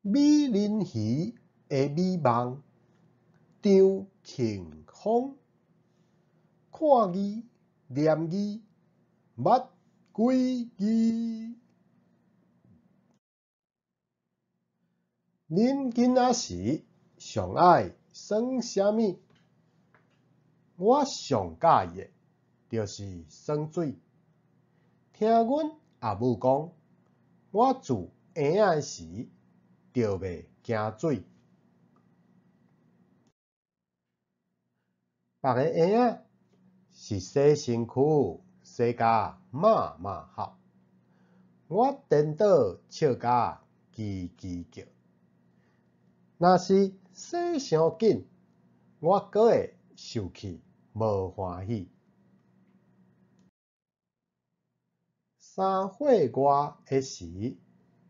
美人魚的美夢，張慶豐。看字念字，捌幾字？恁囡仔時上愛耍啥物？我上佮意的就是耍水。聽阮阿母講，我自嬰仔時就袂驚水。別个嬰仔是洗身軀洗甲媽媽哭，我顛倒笑甲吱吱叫。若是洗傷緊，我閣會受氣無歡喜。3歲外的時，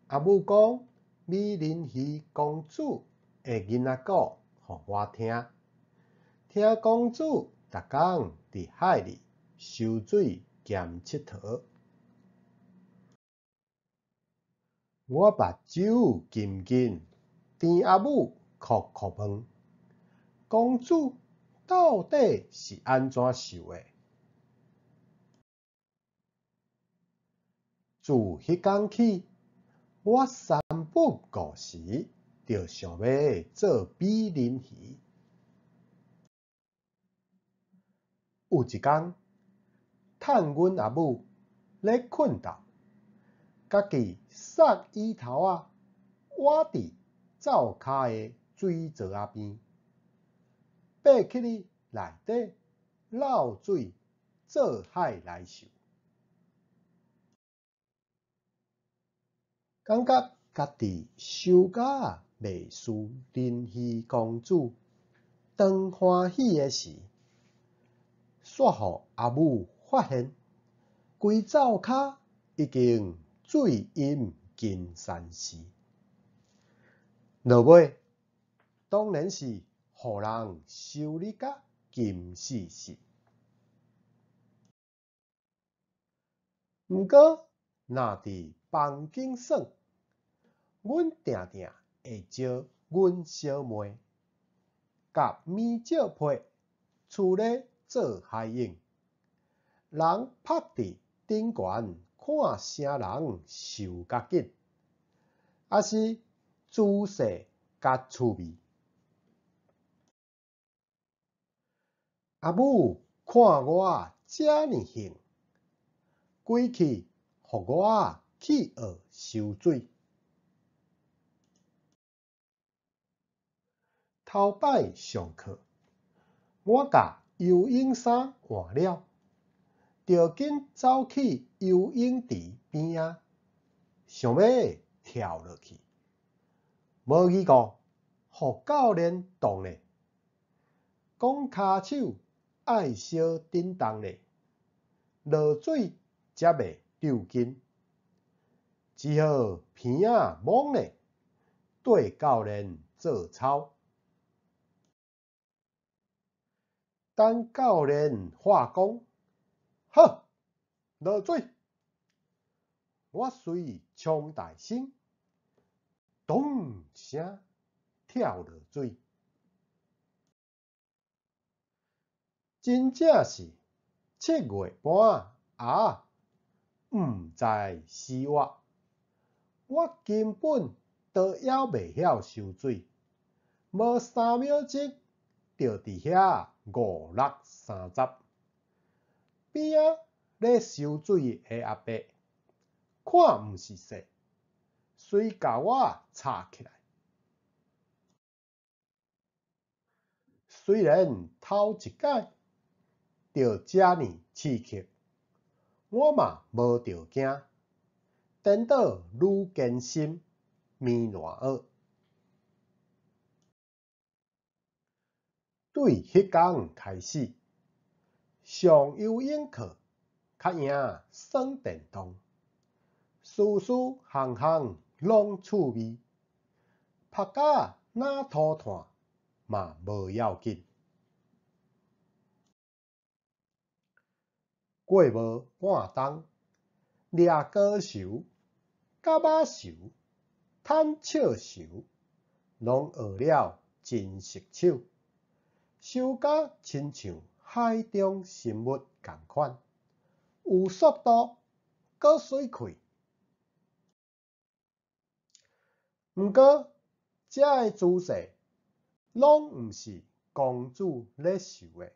阿母講美人魚公主的囡仔故予我聽。聽公主逐工佇海裡游水兼𨑨迌。我目睭金金，甜阿母哭哭問：公主到底是按怎瘦的？自彼工起，我三不五時就想欲做美人魚。有一工，趁阮阿母咧睏覺，家己捒椅頭仔，倚佇灶跤的水槽仔邊，爬起去內底漏水做海來泅。感覺家己輸甲袂輸人魚公主，當歡喜的時，煞予阿母發現，規灶跤已經水淹金山寺。落尾當然是予人修理甲金死死。毋過，若佇房間耍，阮定定會招阮小妹，共物借批厝咧做海湧，人曝佇頂懸看啥人泅較緊，抑是姿勢較趣味。阿母看我遮爾興，規氣予我去學泅水。頭擺上課，我共游泳衫換了，就緊走去游泳池邊仔，想欲跳落去，無疑顧，予教練擋咧，講跤手愛相振動咧，落水才袂抽筋，只好鼻仔摸咧，綴教練做操。等教練喊講好，落水，我隨衝大聲，咚一聲跳落水，真正是7月半鴨仔，毋知死活。我根本都猶袂曉泅水，無3秒鐘就佇遐五六三十。邊仔咧泅水的阿伯看毋是勢，隨共我插起來。雖然頭一擺著遮爾刺激，我嘛無著驚，顛倒愈堅心暝爛學。對彼工開始，上游泳課較贏耍電動，事事項項攏趣味，曝甲若塗炭嘛無要緊。過無半冬，掠高泅、蛤蟆泅、趁笑泅，攏學了真熟手，泅甲親像海中生物仝款，有速度，閣媠氣。毋過，遮个姿勢攏毋是公主咧泅的。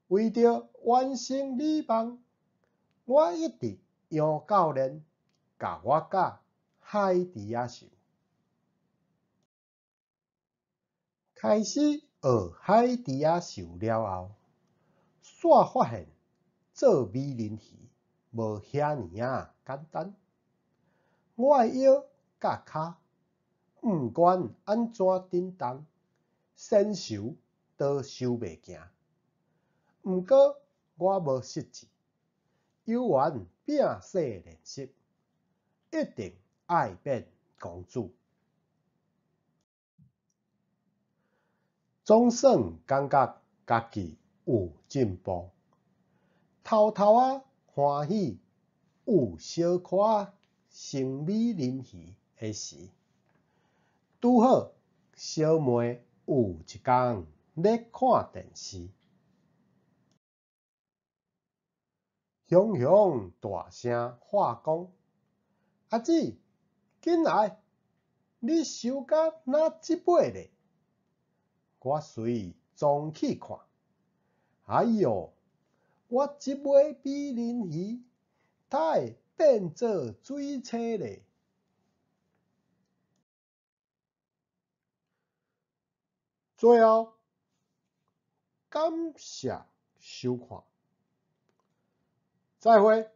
為著完成美夢，我一直楊教練共我教海豬仔泅。開始學海豬仔泅了後，煞發現做美人魚無遐爾仔簡單。我的腰佮跤，毋管按怎振動，先泅都泅袂行。毋過我無失志，猶原摒勢練習，一定愛變公主。總算感覺家己有進步，偷偷仔歡喜有小可仔成美人魚的時，拄好小妹有一工咧看電視，雄雄大聲喊講：阿姊，緊來！你泅甲哪這尾咧？我隨撞去看，哎喲！我這尾美人魚，哪會變做水星咧？最後，感謝收看，再會。